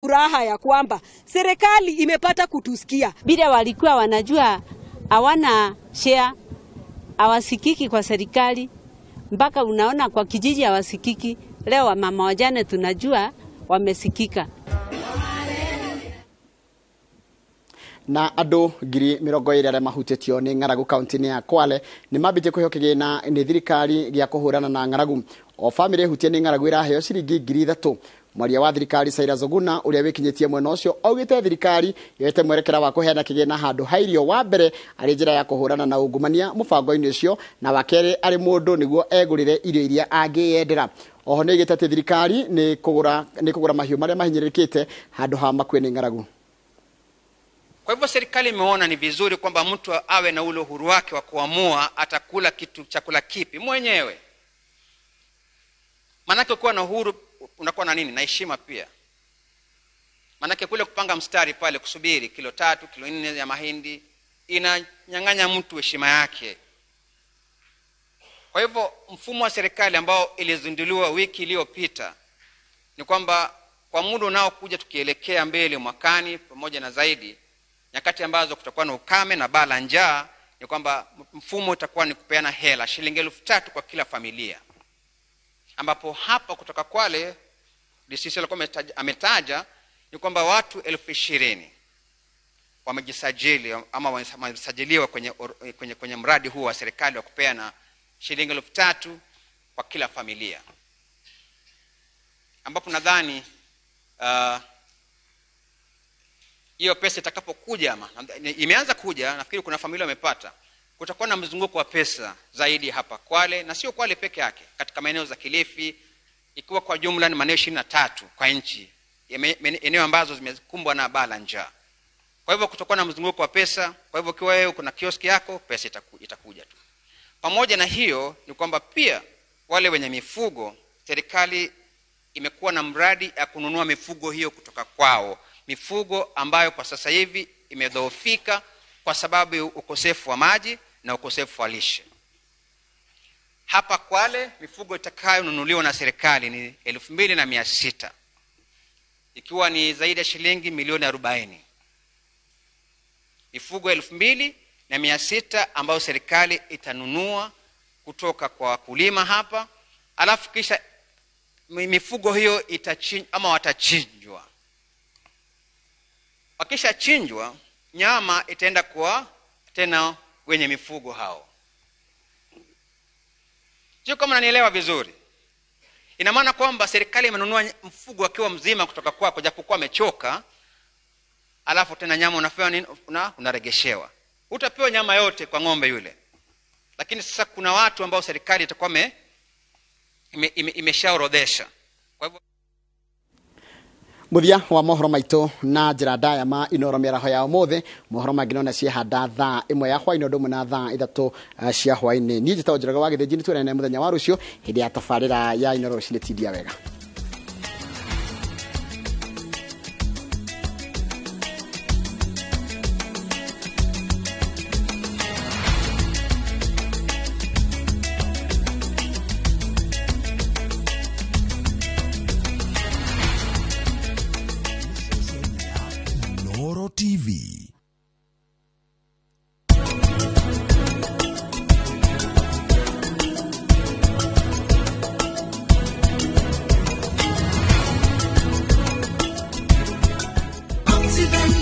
Furaha ya kwamba serikali imepata kutusikia. Bila walikuwa wanajua hawana share, hawasikiki kwa serikali, mpaka unaona kwa kijiji hawasikiki. Leo wamama wajane tunajua wamesikika. Na andũ 20,000 arĩa mahutĩtio nĩ ng'aragu kaunti-inĩ ya Kwale nĩ mambĩtie kũheo kĩgĩna nĩ thirikari gĩa kũhũrana na ng'aragu. O bamĩrĩ hutie nĩ ng'aragu ĩraheo ciringi 3,000. Mwaria wa thirikari Cyrus Oguna ũrĩa wĩkinyĩtie mwena ũcio augĩte thirikari yoete mwerekera wa kũheana kĩgĩna handũ ha irio, wa mbere arĩ njĩra ya kũhũrana na ungumania mũbango-inĩ ũcio, na wa kerĩ arĩ mũndũ nĩguo egũrĩre irio iria angĩyendera. Oho nĩ oigĩte atĩ thirikari nĩ kũgũra mahiũ marĩa mahinyĩrĩrĩkĩte handũ ha makue nĩ ng'aragu. Kwa hivyo serikali imeona ni vizuri kwamba mtu awe na ule uhuru wake wa kuamua atakula kitu chakula kipi mwenyewe. Manake ukiwa na uhuru unakuwa na nini? Na heshima pia. Manake kule kupanga mstari pale kusubiri kilo 3, kilo 4 ya mahindi inanyang'anya mtu heshima yake. Kwa hivyo mfumo wa serikali ambao ilizinduliwa wiki iliyopita ni kwamba kwa muda unaokuja tukielekea mbele mwakani pamoja na zaidi, nyakati ambazo kutakuwa na ukame na baa la njaa, ni kwamba mfumo utakuwa ni kupeana hela shilingi 3,000 kwa kila familia. Ambapo hapa kutoka Kwale DCC alikuwa ametaja ni kwamba watu 20,000 wamejisajili ama wamesajiliwa kwenye mradi huu wa serikali wa kupeana shilingi 3,000 kwa kila familia. Ambapo nadhani hiyo pesa itakapokuja, ama imeanza kuja, nafikiri kuna familia wamepata, kutakuwa na mzunguko wa pesa zaidi hapa Kwale, na sio Kwale peke yake, katika maeneo za Kilifi, ikiwa kwa jumla ni maeneo 23 kwa nchi, eneo ambazo zimekumbwa na baa la njaa. Kwa hivyo kutakuwa na mzunguko wa pesa. Kwa hivyo ukiwa wewe kuna kioski yako, pesa itakuja tu. Pamoja na hiyo ni kwamba pia wale wenye mifugo, serikali imekuwa na mradi ya kununua mifugo hiyo kutoka kwao, mifugo ambayo kwa sasa hivi imedhoofika kwa sababu ya ukosefu wa maji na ukosefu wa lishe. Hapa Kwale mifugo itakayonunuliwa na serikali ni 2,600, ikiwa ni zaidi ya shilingi milioni 40. Mifugo 2,600 ambayo serikali itanunua kutoka kwa wakulima hapa, alafu kisha mifugo hiyo ama watachinjwa. Wakishachinjwa, nyama itaenda kwa tena wenye mifugo hao. Sio kama unanielewa vizuri. Ina maana kwamba serikali imenunua mfugo akiwa mzima kutoka kwako, japokuwa amechoka, alafu tena nyama unapewa nini? Unaregeshewa. Utapewa nyama yote kwa ng'ombe yule. Lakini sasa kuna watu ambao serikali itakuwa imeshaorodhesha. Kwa hivyo Muthia wa mohoro maitũ na njĩra ndaya ma Inoro mĩaraho ya ũmũthĩ. Mohoro mangĩ nona ciehanda thaa 1 ya hwaĩ-inĩ ũndũ ũmwe na thaa 3 cia hwaĩ-inĩ. Niĩ njĩtagwo Njoroge wa Gĩthĩnji, nĩtwĩrane mũthenya wa rũciũ hĩndĩ ya tabarĩra ya Inoro rũcinĩ. Tindia wega. TV. Accident.